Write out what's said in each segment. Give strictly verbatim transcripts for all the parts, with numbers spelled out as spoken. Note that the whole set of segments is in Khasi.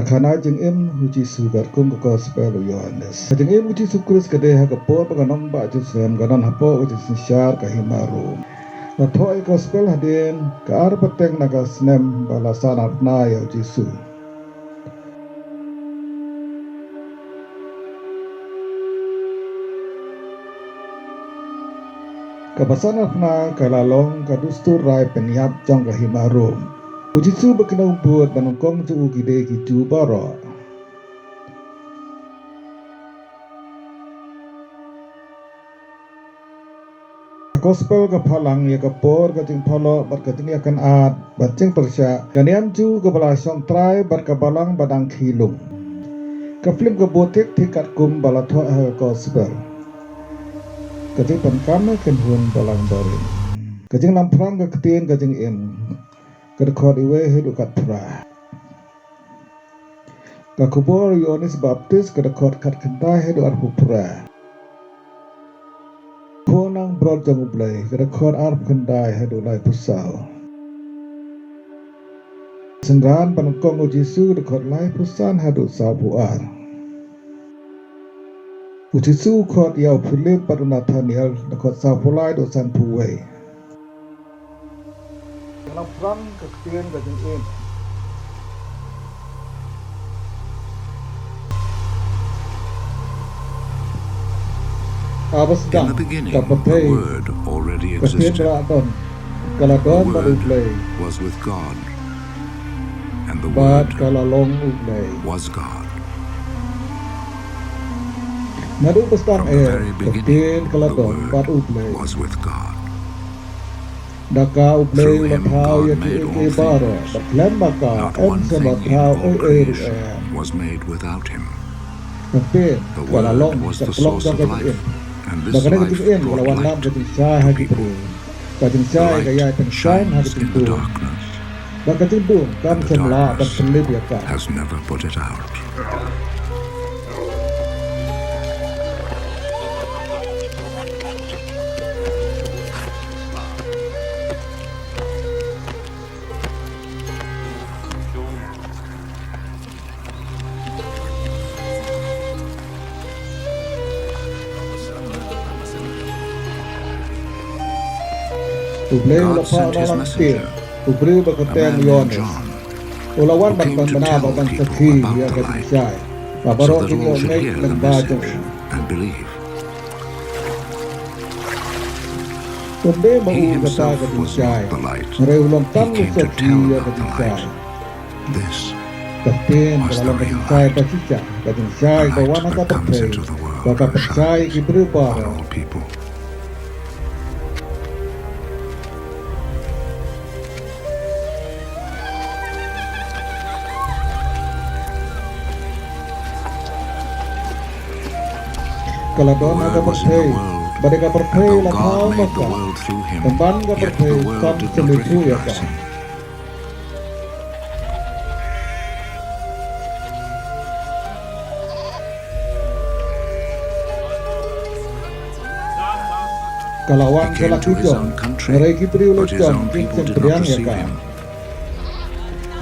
Ka khana jingim u Jisu katkum ka Gospel u Ïoannis. Ka jingim u Jisu Khrist ka dei ha ka por ba ka nongbah Jerusalem ka don hapoh ka jingsynshar ka hima Rom. La thoh ïa ka Gospel hadien ka ar pateng na ka snem ba la sah narphna ïa u Jisu. Kaba sah narphna ka la long ka dustur rai pynïap jong ka hima Rom. U Jisu bad ki nongbud ba nyngkong jong u ki dei ki Jiw baroh. Ka Gospel ka phalang ïa ka por ka jingpyllait bad ka jingïakynad bad jingpyrshah, ka niam Jiw kaba la shong trai bad ka balang ba dang khie lung. Ka phlim ka bud thik thik katkum ba la thoh ha ka Gospel. Ka jingpyndonkam ha ka kynhun balang barim. Ka jingnang phrang ka ktien ka jingim. Ka dkhot iwei haduh khatphra. Ka khubor u Ïoannis Baptist ka dkhot khatkhyndai haduh arphew phra. Khun nongbrot jong U Blei ka dkhot arphew khyndai haduh laiphew saw. Synran ba nyngkong u Jisu ka dkhot laiphew san haduh sawphew ar. U Jisu u khot ïa u Philip bad u Nathaniel, dkhot sawphew lai haduh sanphew wei. Ka nang phrang ka ktien ka jingim. Kaba sdang ka pyrthei, ka ktien ka la don, ka la don bad U Blei, bad ka la long U Blei. Naduh ba sdang eh, ka ktien ka la don bad U Blei. Da ka U Blei u la thaw ïa kiei kiei baroh, bad khlem da ka em shen la thaw ei ei ruh em. Ka ktien ka la long ka kyllok jong ka jingim. Da kane ka jingim ka la wanlam ka jingshai ha ki briew. Ka jingshai ka ïai pynshai ha ka jingdum. Bad ka jingdum kam shym lah ban pynlip ïa ka. U Blei u la phah u nonglang ktien, u briew ba kyrteng Ïoannis. U la wan ban pynbna bad ban sakhi ïa ka jingshai, ba baroh kin ïoh ngeit lyngba jong u. Um dei ma u kata ka jingshai, hynrei u long tang u sakhi ïa ka jingshai. Ka ktien ka la long ka jingshai ba shisha, ka jingshai ba wan ha ka pyrthei, ba ka pynshai ïa ki briew baroh. Ka la don ha ka pyrthei, bad ïa ka pyrthei la thaw ma ka, tangba ka pyrthei kam shym ïathuh ïa ka. Ka la wan sha la ki jong, hynrei ki briew la jong kim shym pdiang ïa ka.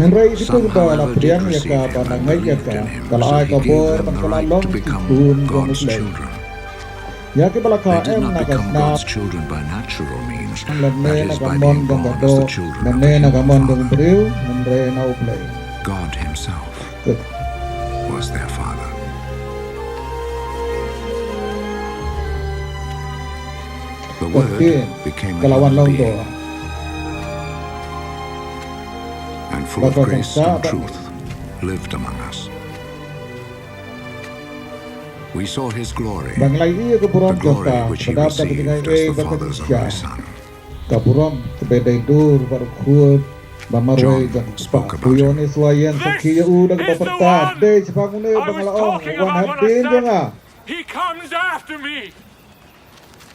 Hynrei kito kiba la pdiang ïa ka bad la ngeit ïa ka, ka la ai ka bor bad ka la long ki khun jong U Blei. Ïa kiba la kha em na ka snam lane na ka mon jong ka doh lane na ka mon jong u briew, hynrei na U Blei. Ka ktien ka la wan long doh. Bad ka sngewsih bad Ba ngi la ïohi ïa ka burom jong ka, ba dap da ka jingaiei bad ka jingshai. Ka burom kaba dei dur bad u khuid ba marwei jong u Kpa. U Ïoannis u la ïeng sakhi ïa u da kaba pyrta, dei shaphang une ba nga la ong, u wan hadien jong nga.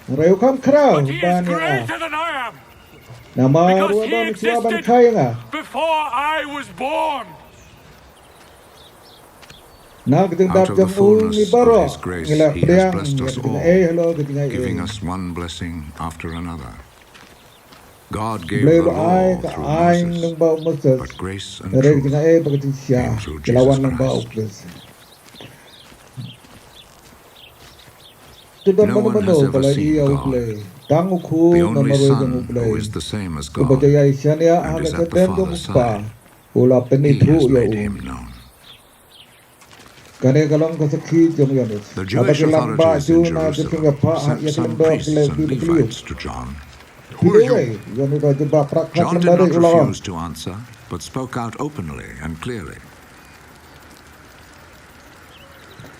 Hynrei u kham khraw ban ïa nga. Namar u la don shuwa ban kha ïa nga. Na ka jingdap jong u ngi baroh ngi la pdiang ïa ka jingaiei halor ka jingaiei. Blei u la ai ka aiñ lyngba u Moses, hynrei ka jingaiei bad ka jingshisha ki la wan lyngba u Khrist. Te don mano mano ba la ïohi ïa u Blei, tang u Khun ba marwei jong u Blei, uba ju ïaishaniah ha ka jingim jong u Kpa, u la pynithuh ïa u. Kane ka long ka sakhi jong u Ïoannis. Haba ki lang bah Juh na ki jingïaphah ha ïa ka lyngdoh ki la ong, phi dei uwei? Ïoannis u la jubab prah prah lem bad u la ong,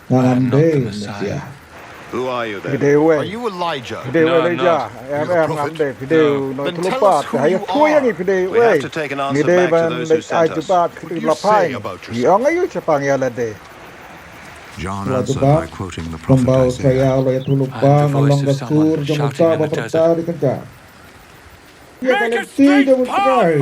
nga ngam dei Messiah. Phi dei uwei? Phi dei uwei Elijah? Em, em, ngam dei. Phi dei u nongïathuhlypa? Te ha ïathuh ïa ngi phi dei uwei. Ngi dei ban leit ai jubab ïa ki la phai. Ngi ong aïu shaphang ïa lade? Ïoannis u la jubab, kumba u Isaïah u la ïathuhlypa, nga long ka sur jong uta uba pyrta ri kynjah, ïa ka lynti jong U Trai.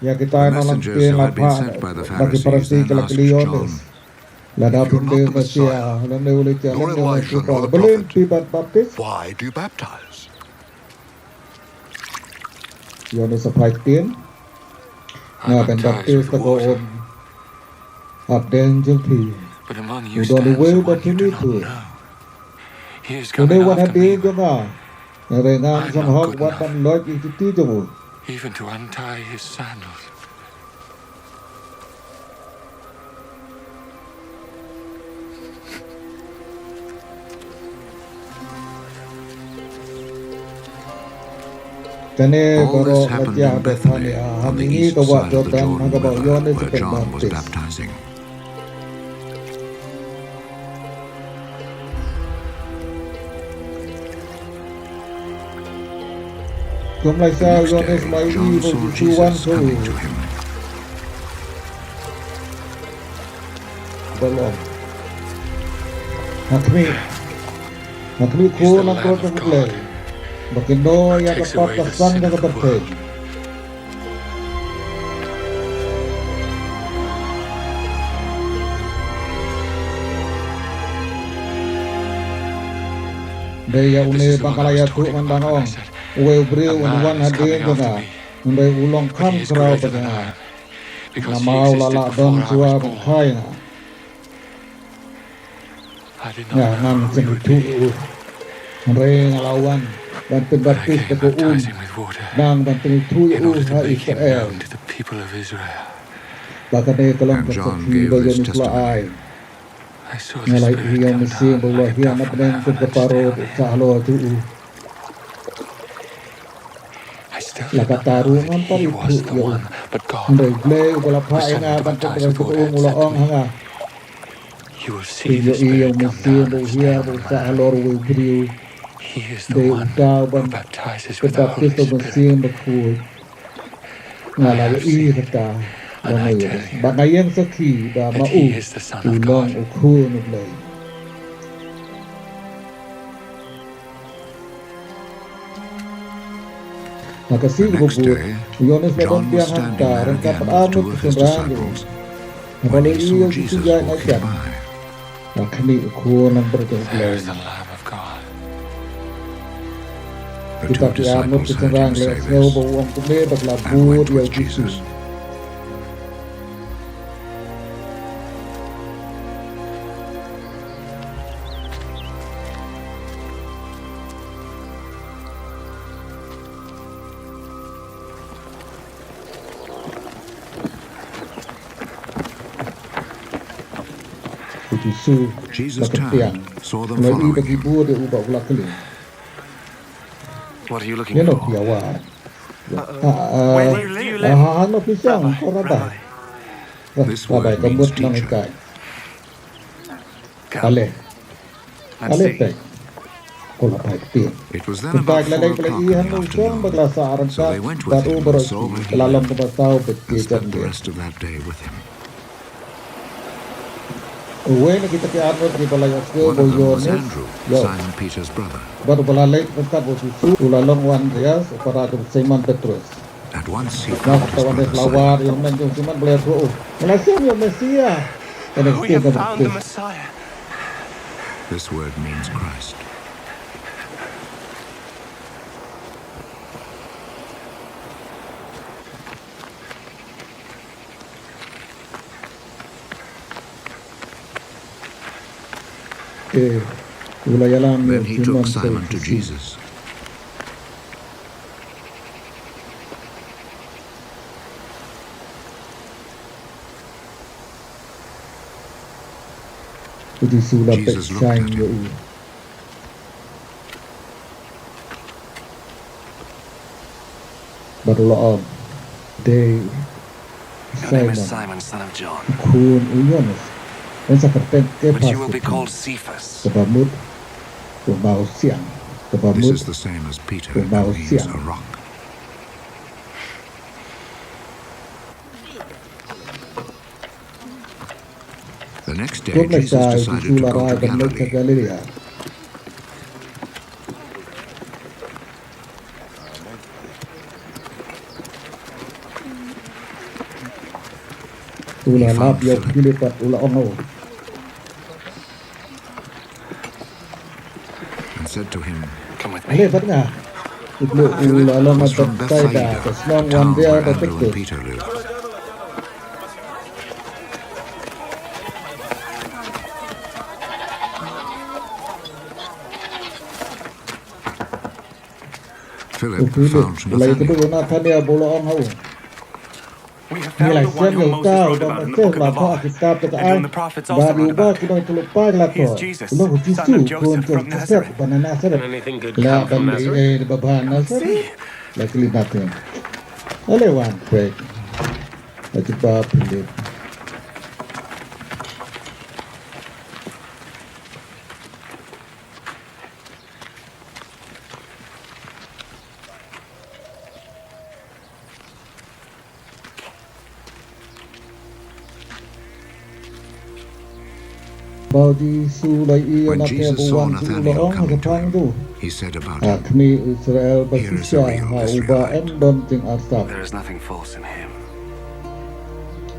Ïa kita ki nongpynim la phah da ki Pharisi ki la kylli ïa u Ïoannis, lada phi dei u Messiah, lane u Elijah, lane u Messiah, balei phi ban baptis? Ïoannis u la phai ktien, nga ban baptis da ka um hapdeng jong phi. Hynrei don uwei uba phim ithuh. Une u wan hadien jong nga, hynrei ngam shong hok wat ban loit ïa ki kti jong u. Kane baroh la jia ha Bethania, ha mihngi ka wah Jordan, ha kaba u Ïoannis u pynbaptis. Kumba la sah, u Ïoannis u la ïohi ba u Jisu u wan sha u. Ba u ong, ha khmih, ha khmih u Khun langbrot jong U Blei, ba kynnoh ïa ka pop ka san jong ka pyrthei. Dei ïa une ba nga la ïathuh, ngan dang ong, uwei u briew un wan hadien jong nga, hynrei u long kham khraw bad nga, namar u la lah don shuwa ban kha ïa nga. Nga ngam shym ithuh ïa u, hynrei nga la wan ban pynbaptis da ka um, nang ban pynithuh ïa u ha Israel. Ba kane ka long ka sakhi ba u Ïoannis u la ai. Nga la ïohi ïa u Mynsiem ba u la hiar na bneng kum ka parabot sah halor jong u. La katta ruh ngam pat ithuh ïa u. Hynrei U Blei uba la phah ïa nga ban pynbaptis da ka um u la ong ha nga, phin ïohi ïa u Mynsiem ba u hiar ba u sah halor uwei u briew. Dei uta uban pynbaptis da u Mynsiem Bakhuid. Nga la ïohi kata, ba nga ïeng, ba nga ïeng sakhi ba ma u u long u Khun U Blei. Ha ka sngi kaba bud, u Ïoannis u la don biang hangta ryngkat bad arngut ki synran jong u. Haba u la ïohi ïa u Jisu u ïaid na jan, u la khmih, u Khun langbrot jong U Blei. Kita ki arngut ki synran ki la ïohsngew ba u ong kumne bad ki la bud ïa u Jisu. U Jisu u la kyntiang, u la ïohi ba ki bud ïa u bad u la kylli, ïano phi ïa wad? Ah, ah, ah, hano phi shong, ko Rabbi? Rabbi ka mut nonghikai. Ale, ale peit. Ko la phai ktien. Kumta ki la leit, ki la ïohi hano u shong bad ki la sah ryngkat bad u baroh shi. Ki la long kumba saw beit ki jan biang. Uwei na kita ki arngut kiba la ïohsngew ba u Ïoannis ïa u, bad uba la leit ryngkat bad u Jisu, u la long u Andreas, u para jong u Simon Petrus. Kumta u Andreas u la wad ïa u hynmen jong u Simon bad u la ïathuh, nga la shong ïa u Messiah. Ka dei ka Messiah. This word means Christ. Te u la ïalam ïa u Simon to Jisu. U Jisu u la peit shai ïa u. Bad u la ong, "Dei Simon, Simon, son of John, khun u Ïoannis. Yn sa kyrteng Kephas ïa phi, kaba mut u mawsiang, kaba mut u mawsiang." Kumne sa u Jisu u la rai ban leit sha Galilea. U la lap ïa u Philip bad u la ong ïa u, "Leit bad nga." U la long ha Bethsaida, ka shnong wan ria da Petrus. U Philip u la ïakynduh ïa u Nathanael bad u la ong ha u, "Ngi la ïashem ïa uta uba Moses u la thoh ha ki kitab jong ka aiñ bad ïa uba ki nongïathuhlypa ki la thoh. U long u Jisu, u khun jong u Joseph uba na Nasareth. Leh ban leh ei ei da ba bha ha Nasareth?" La kylli Nathanael. Ale wan peit. La jubab Philip. Ba u Jisu u la ïohi ïa u Nathanael ba u wan sha u, u la ong ha ka phang jong u, "Ha khmih Israel ba shisha ha uba ym don jingarsap." There is nothing false in him.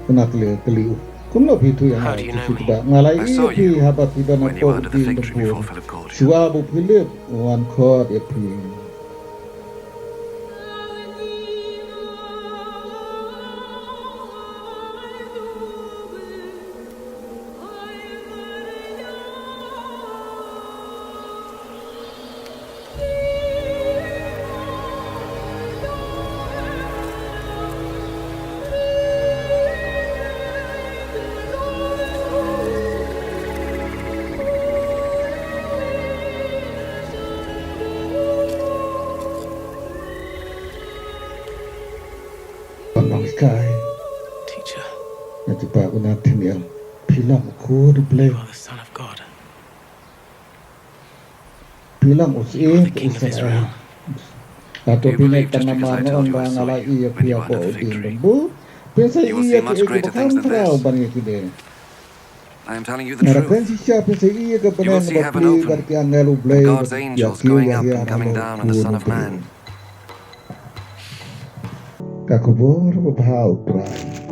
U Nathanael kylli u, "Kumno phi ïathuh ïa nga, Jisu Kba? Nga la ïohi ïa phi haba phi don hapoh u dieng Bampur, shuwa ba u Philip u wan khot ïa phi." Nonghikai, Teacher, nga jubab ïa u Nathanael, phi long u Khun u Blei. You are the Son of God. Phi long u Syiem u Israel. Hato phi ngeit tang namar nga ong ba nga la ïohi ïa phi hapoh u dieng Bampur? Phin sa ïohi ïa kiei kiei kiba kham khraw ban ïa kine. Nga da kren shisha, phin sa ïohi ïa ka bneng bapli bad ki angel u Blei bad ïa kiew ïa hiar halor u Khun u Blei. Ka khubor babha u Trai.